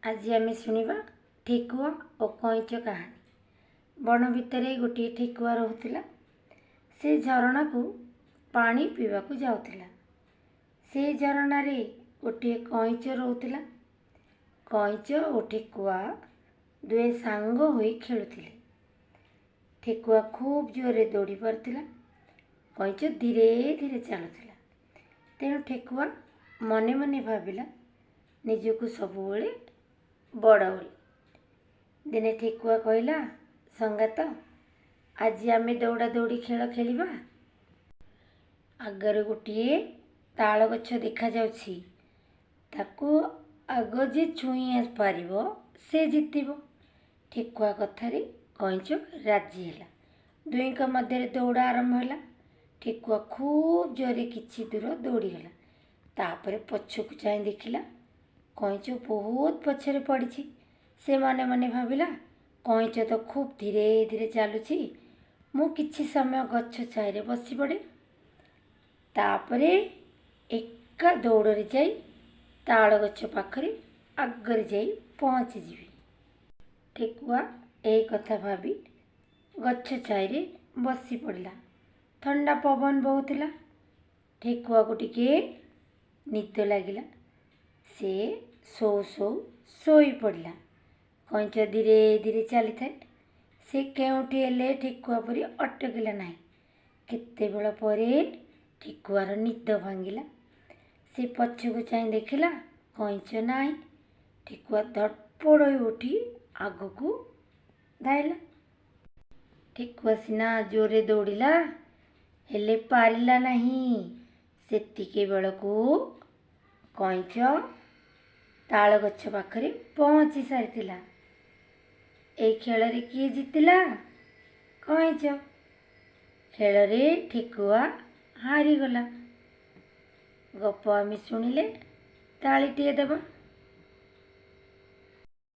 ଆଜି ଆମେ ଶୁଣିବା ଠେକୁଆ ଓ କଇଁଚ କାହାଣୀ। ବଣ ଭିତରେ ଗୋଟିଏ ଠେକୁଆ ରହୁଥିଲା। ସେ ଝରଣାକୁ ପାଣି ପିଇବାକୁ ଯାଉଥିଲା। ସେ ଝରଣାରେ ଗୋଟିଏ କଇଁଚ ରହୁଥିଲା। କଇଁଚ ଓ ଠେକୁଆ ଦୁହେଁ ସାଙ୍ଗ ହୋଇ ଖେଳୁଥିଲେ। ଠେକୁଆ ଖୁବ୍ ଜୋରରେ ଦୌଡ଼ି ପାରୁଥିଲା, କଇଁଚ ଧୀରେ ଧୀରେ ଚାଲୁଥିଲା। ତେଣୁ ଠେକୁଆ ମନେ ମନେ ଭାବିଲା ନିଜକୁ ସବୁବେଳେ ବଡ଼ ବୋଲି। ଦିନେ ଠେକୁଆ କହିଲା, "ସଙ୍ଗାତ, ଆଜି ଆମେ ଦୌଡ଼ା ଦୌଡ଼ି ଖେଳ ଖେଳିବା। ଆଗରେ ଗୋଟିଏ ତାଳ ଗଛ ଦେଖାଯାଉଛି। ତାକୁ ଆଗ ଯେ ଛୁଇଁ ପାରିବ, ସେ ଜିତିବ।" ଠେକୁଆ କଥାରେ କଇଁଚ ରାଜି ହେଲା। ଦୁହିଁଙ୍କ ମଧ୍ୟରେ ଦୌଡ଼ ଆରମ୍ଭ ହେଲା। ଠେକୁଆ ଖୁବ୍ ଜୋରରେ କିଛି ଦୂର ଦୌଡ଼ିଗଲା। ତାପରେ ପଛକୁ ଚାହିଁ ଦେଖିଲା, କଇଁଚ ବହୁତ ପଛରେ ପଡ଼ିଛି। ସେ ମନେ ମନେ ଭାବିଲା, କଇଁଚ ତ ଖୁବ୍ ଧୀରେ ଧୀରେ ଚାଲୁଛି। ମୁଁ କିଛି ସମୟ ଗଛ ଛାଇରେ ବସି ପଡ଼େ, ତାପରେ ଏକା ଦୌଡ଼ରେ ଯାଇ ତାଳ ଗଛ ପାଖରେ ଆଗରେ ଯାଇ ପହଞ୍ଚିଯିବି। ଠେକୁଆ ଏହି କଥା ଭାବି ଗଛ ଛାଇରେ ବସି ପଡ଼ିଲା। ଥଣ୍ଡା ପବନ ବହୁଥିଲା। ଠେକୁଆକୁ ଟିକିଏ ନିଦ ଲାଗିଲା। ସେ ଶୋଉ ଶୋଉ ଶୋଇପଡ଼ିଲା। କଇଁଚ ଧୀରେ ଧୀରେ ଚାଲିଥାଏ। ସେ କେଉଁଠି ହେଲେ ଠେକୁଆ ପରି ଅଟକିଲା ନାହିଁ। କେତେବେଳ ପରେ ଠେକୁଆର ନିଦ ଭାଙ୍ଗିଲା। ସେ ପଛକୁ ଚାହିଁ ଦେଖିଲା, କଇଁଚ ନାହିଁ। ଠେକୁଆ ଧଡ଼ପଡ଼ ହୋଇ ଉଠି ଆଗକୁ ଧାଇଁଲା। ଠେକୁଆ ସିନା ଜୋରରେ ଦୌଡ଼ିଲା, ହେଲେ ପାରିଲା ନାହିଁ। ସେତିକି ବେଳକୁ କଇଁଚ ତାଳ ଗଛ ପାଖରେ ପହଞ୍ଚି ସାରିଥିଲା। ଏଇ ଖେଳରେ କିଏ ଜିତିଲା? କଇଁଚ। ଖେଳରେ ଠେକୁଆ ହାରିଗଲା। ଗପ ଆମେ ଶୁଣିଲେ, ତାଳିଟିଏ ଦେବା।